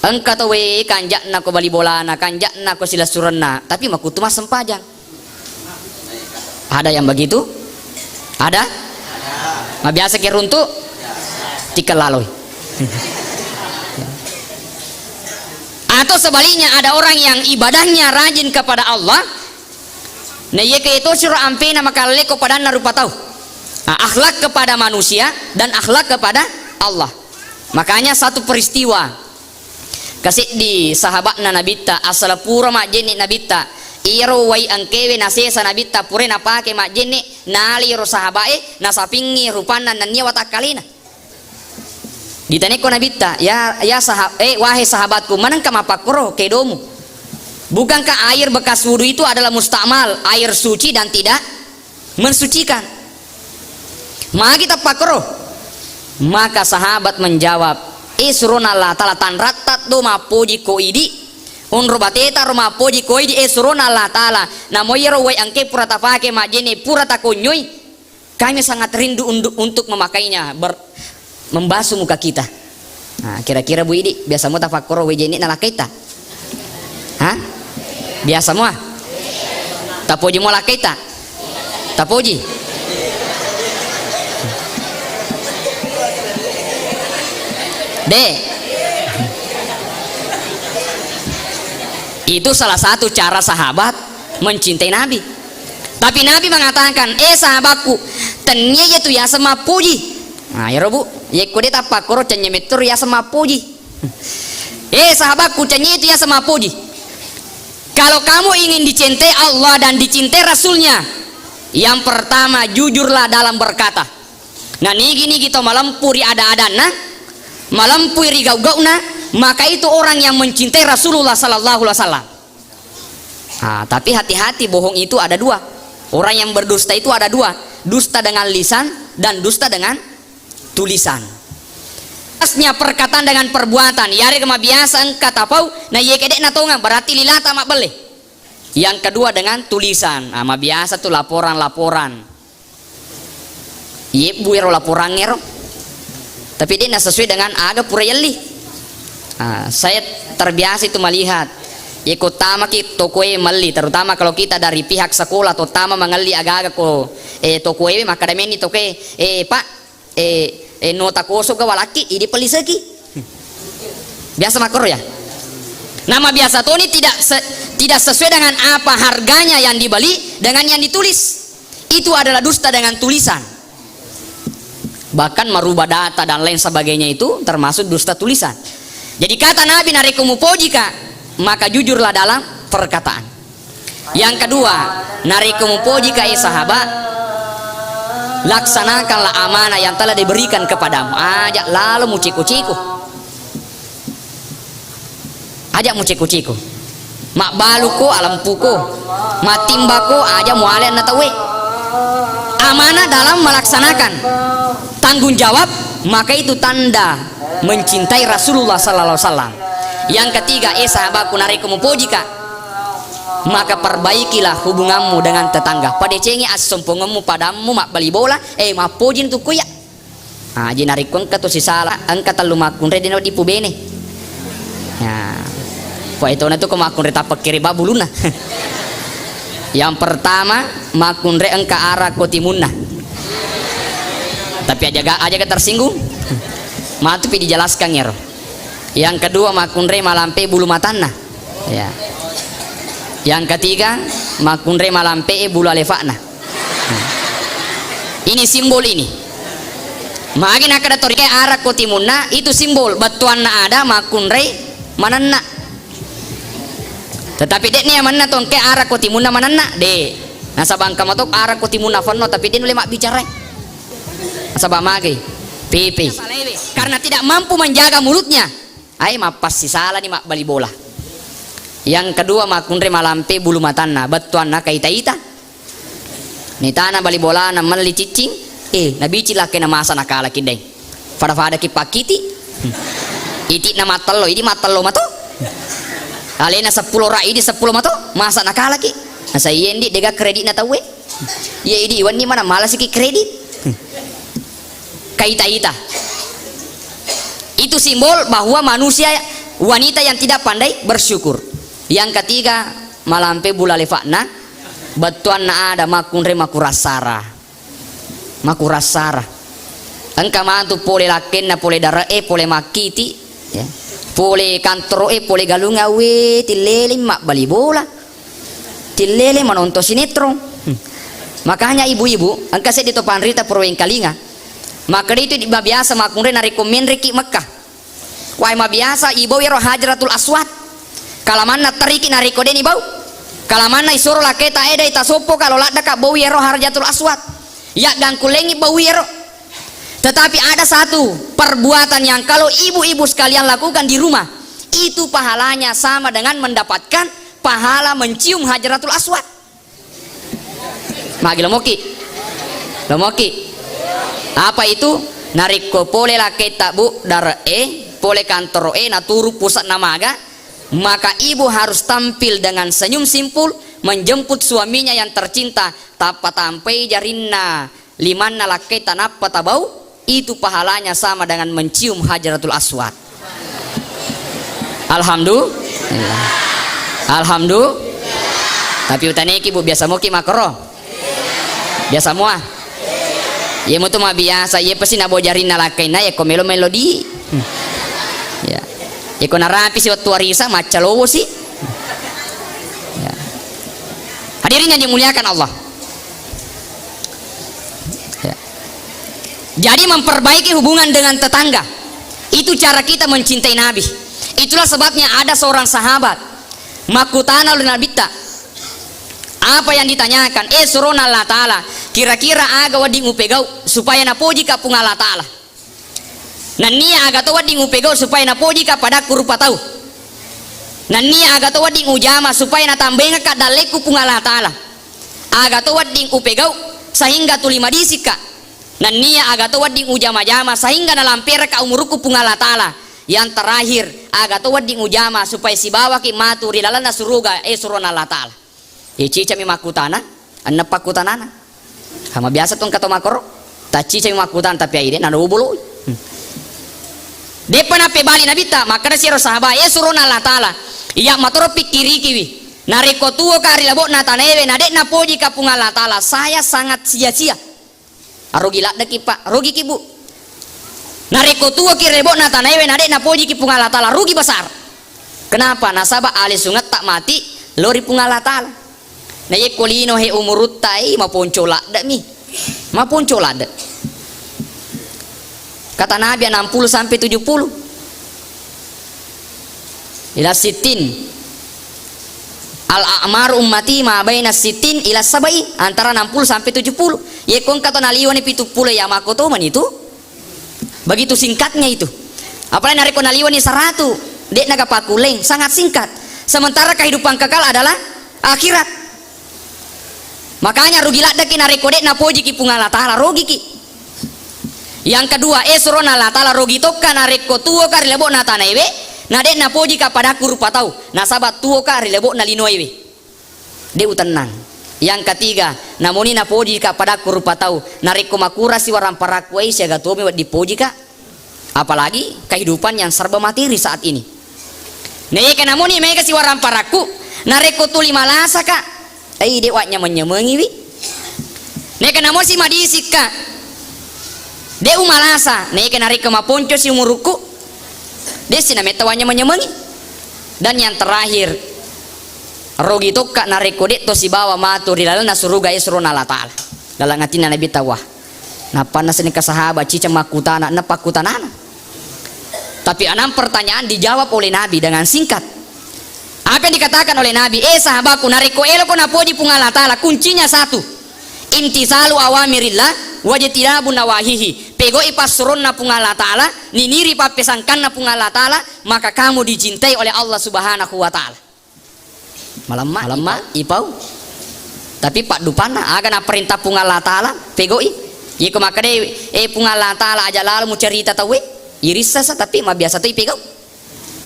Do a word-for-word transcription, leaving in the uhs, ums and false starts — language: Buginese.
Engka tauwe kanja'na ko bali bolana, kanja'na ko silessurenna, tapi makutu massempajang. Ada yang begitu? Ada? Mabiasa ke runtuk? Tikel laloi. Atau sebaliknya, ada orang yang ibadahnya rajin kepada Allah, na iya ke itu siro ampena makalleko padanna rupa tau. Nah, akhlak kepada manusia dan akhlak kepada Allah. Makanya satu peristiwa, kaseddi sahabatna Nabitta, asala pura majjenne Nabitta, iyaro wai engkewe nasesa Nabitta, purai napake majjenne, nali ro sahabae, nasapingngi rupanna nennia watakkalena. Ditanekko Nabitta, "Ya, ya sahab-, eh, wahai sahabatku, manengka mappakkoro kedomu? Bukankah air bekas wudu itu adalah mustakmal, air suci dan tidak mensucikan? Magi tappakkoro?" Maka sahabat menjawab, "Eh, surona Allah Ta'ala, tanrattat do mappoji ko idi, onro bateta ro mappoji ko idi, eh, surona Allah Ta'ala, namo iyaro wai engke pura tapake majjenne, pura takonyoi." Kami sangat rindu undu-, untuk memakainya, ber-, membasuh muka kita. Nah, kira-kira Bu Idi, biasa mo tapakkoro wai jenne' nalakkaita? Hah? Biasa mo, ah? Tapoji mo lakkaita? Tapoji? De'. Itu salah satu cara sahabat mencintai Nabi. Tapi Nabi mengatakan, "Eh, sahabatku, tennia iya tu yaseng mappuji." Nah, iyaro, Bu, yekko de' tappakkoro, cennya mettoro yaseng mappuji. "Eh, sahabatku, tennia itu yaseng mappuji. Kalau kamu ingin dicintai Allah dan dicintai Rasulnya, yang pertama, jujurlah dalam berkata." Nah, nigi-nigi to malempu ri ada-adanna, malempu ri gau-gauna, maka itu orang yang mencintai Rasulullah sallallahu alaihi wasallam. Ah, tapi hati-hati, bohong itu ada dua. Orang yang berdusta itu ada dua, dusta dengan lisan dan dusta dengan tulisan. Asnya perkataan dengan perbuatan, yarega mabiasa engka tapau, na iye kede' natongang, berarti lilata mabbelle. Yang kedua dengan tulisan, ah, mabiasa tu laporan-laporan. Yebbu ero laporangngero, tapi de'na sesuai dengan aga pura yelli. Ah, saya terbiasa itu melihat. Yeko tamaki tokoe melli, terutama kalau kita dari pihak sekolah, terutama mengelli aga-aga ko, eh, tokoe, maka damenni tokoe, eh, Pak, eh, eh, nota kosong ga walakki, idi pelliseki. Biasa makkoro ya. Nama biasa toni tidak se-, tidak sesuai dengan apa harganya yang dibeli dengan yang ditulis. Itu adalah dusta dengan tulisan. Bahkan merubah data dan lain sebagainya itu termasuk dusta tulisan. Jadi kata Nabi, "Narekko mupojika, maka jujurlah dalam perkataan." Yang kedua, narekko mupojika, eh, sahabat, laksanakanlah amanah yang telah diberikan kepadamu. Aja lalo muceko-ceko. Aja muceko-ceko. Mabbaluko, alempuko. Matimbako, aja muale anna tauwe. Amanah dalam melaksanakan tanggung jawab, maka itu tanda mencintai Rasulullah sallallahu alaihi wasallam. Yang ketiga, eh, sahabatku, narekko mupojika, maka perbaikilah hubunganmu dengan tetangga. Padecengi assompongemmu, padammu, mabbali bola, eh, mappoji tu kuya. Ah, aji narekko engka to sisala, engka tellu makkunrai, dena wedding pubene. Ya. Pua itona tu ko makkunrai tappekkiri ba bulunna. Yang pertama, makkunrai engka ara ko timunna. Tapi aja ga, aja ga tersinggung. Matupi dijelaskan ero. Yang kedua, makkunrai malampe bulu matanna. Ya. Yang ketiga, makkunrai malampe bulu alefa'na. Ini simbol ini. Magi nakkeda to engka ara ko timunna, itu simbol bettuanna ada makkunrai manenna. Tetapi de'ni amanna to engka ara ko timunna manenna, de'. Nasaba engka mato ara ko timunna fenno, tapi de' nulle mabbicarai. Nasaba magai, pepe. Karena tidak mampu menjaga mulutnya. Ai mappassisalani mabbali bola. Yang kedua, makkunrai malampe bulu matanna, bettuanna kaita-ita. Nitana bali bolana melli ciccing, eh, nabicing lakkena masa nakalaki deng. Fada-fadaki pakkiti. Iti'na mattello, idi mattello mato. Alena seppulo ra, idi seppulo mato, masa nakalaki. Nasa iye ndi de'ga kreditna tauwe. Iye idi wenni mana malasiki kredit. Kaita-ita. Itu simbol bahwa manusia Wanita yang tidak pandai bersyukur. Yang ketiga, malampe bula lefa'na, bettuanna ada makkunrai makurassara. Makurassara. Engka matu pole lakkenna, pole dare'e, pole makkiti, ya. Pole kantoro'e, pole galunga, we, tillele mabbali bola. Tillele manonton sinetron. Hmm. Makanya ibu-ibu, engka seddi to panrita pura wengkalinga. Makkeda itu di-, mabiasa makkunrai narekko menreki Mekah. Wae mabiasa ibau ero Hajratul Aswad. Kalamanna teriki narekko deni bau. Kalamanna isoro laketa edai tasoppo kalau laddaka bau ero Hajratul Aswad. Ya gangkulengi bau ero. Tetapi ada satu perbuatan yang kalau ibu-ibu sekalian lakukan di rumah, itu pahalanya sama dengan mendapatkan pahala mencium Hajratul Aswad. Magi lomoki? Lomoki. Apa itu? Narekko pole laketta, Bu, dare'e, pole kantoro'e, naturu pusatna maga, maka ibu harus tampil dengan senyum simpul, menjemput suaminya yang tercinta, tappa tampai jarinna limanna lakketta nappa tabau, itu pahalanya sama dengan mencium Hajratul Aswad. Alhamdulillah. Alhamdulillah. Tapi utaneki, Bu, biasa moki makoro? Biasa mua? Iya mutu mabiasa, iya pasti nabo jarinna lakkainna, iya ko melo-melo di. Hmm. Ya. Iya ko narapi si wettu arisa, macca lowo si. Ya. Hadirin yang dimuliakan Allah. Ya. Jadi memperbaiki hubungan dengan tetangga. Itu cara kita mencintai Nabi. Itulah sebabnya ada seorang sahabat makkutana oleh Nabitta. Apa yang ditanyakan? Eh, surona Allah Ta'ala, kira-kira aga wedding upegau supaya napojika Puang Allah Ta'ala? Nennia aga to wedding upegau supaya napojika padakku rupa tau? Nennia aga to wedding ujama supaya natambengekka dallekku Puang Allah Ta'ala? Aga to wedding upegau sehingga tuli madisikka? Nennia aga to wedding ujama-jama sehingga nalampereka umurukku Puang Allah Ta'ala? Yang terakhir, aga to wedding ujama supaya sibawaki matu ri lalenna suruga, eh, surona Allah Ta'ala? Icicami makkutana, enneng pakkutanana. Hama biasa tu engka to makoro. Taccicami makkutana tapi aide nano boloi. Hmm. Deppa nappebali Nabitta, makkeda siro sahabat, eh, surona Allah Ta'ala, iya matoro pikkirikiwi. Narekko tuoka ri lebo'na tanaewe, na de' napojika Puang Allah Ta'ala, saya sangat sia-sia. Arugi laddeki, Pak, rugiki, Bu. Narekko tuoki ri lebo'na tanaewe, na de' napojiki Puang Allah Ta'ala, rugi besar. Kenapa? Nasaba ale sungetta mati lo ri Puang Allah Ta'ala. Na yekko lino he umurutta, eh, maponco ladde'mi. Maponco ladde'. Kata Nabi, enam puluh sampai tujuh puluh. Ila sittin. Al a'maru ummati ma baina sittin ila sabai, antara enam puluh sampai tujuh puluh. Yekko engka to naliwani pitu puluh, ya mako to mani tu. Begitu singkatnya itu. Apalagi narekko naliwani saratu, de' nagapakkuleng, sangat singkat. Sementara kehidupan kekal adalah akhirat. Makanya rugi laddeki narekko de' napojiki Puang Allah Ta'ala, rogiki. Yang kedua, eh, surona Allah Ta'ala, rogi tokka narekko tuoka ri lebo'na tanaewe, na de' napojika padakku rupa tau, nasaba tuoka ri lebo'na linoewe. De' utennang. Yang ketiga, namuni napojika padakku rupa tau, narekko makurasi waramparakku ai, siaga tomi wedding pojika. Apalagi kehidupan yang serba materi saat ini. Naiyaka namuni mega siwaramparakku, narekko tuli malasaka, ai, de' wanyameng-nyamengiwi. Naiyaka namosi madisikka, de' umalasa, naiyaka narekko maponcosi umurukku, de' si nametta wanyameng-nyamengi. Dan yang terakhir, rogi tokka narekko de' to sibawa matu ri lalenna suruga esrona Allah Ta'ala. Dalam atinna Nabi Tawa. Nappanna senikah sahabat ciceng makkutana, enneng pakkutanana. Tapi enam pertanyaan dijawab oleh Nabi dengan singkat. Apa yang dikatakan oleh Nabi? Eh, sahabatku, narekko eloko napoji Puang Allah Ta'ala, kuncinya satu. Imtisalu awamirillah wajtinabu nawahihi. Pegoi passuronna Puang Allah Ta'ala, niniri pappesangkanna Puang Allah Ta'ala, maka kamu dicintai oleh Allah Subhanahu wa Ta'ala. Malemma, malemma, ipau. Tapi paddupanna, aga naparenta Puang Allah Ta'ala, pegoi. Iko makkeda, eh, Puang Allah Ta'ala, aja lalo mucerita tauwe, irissasa, tapi mabiasa to ipegau.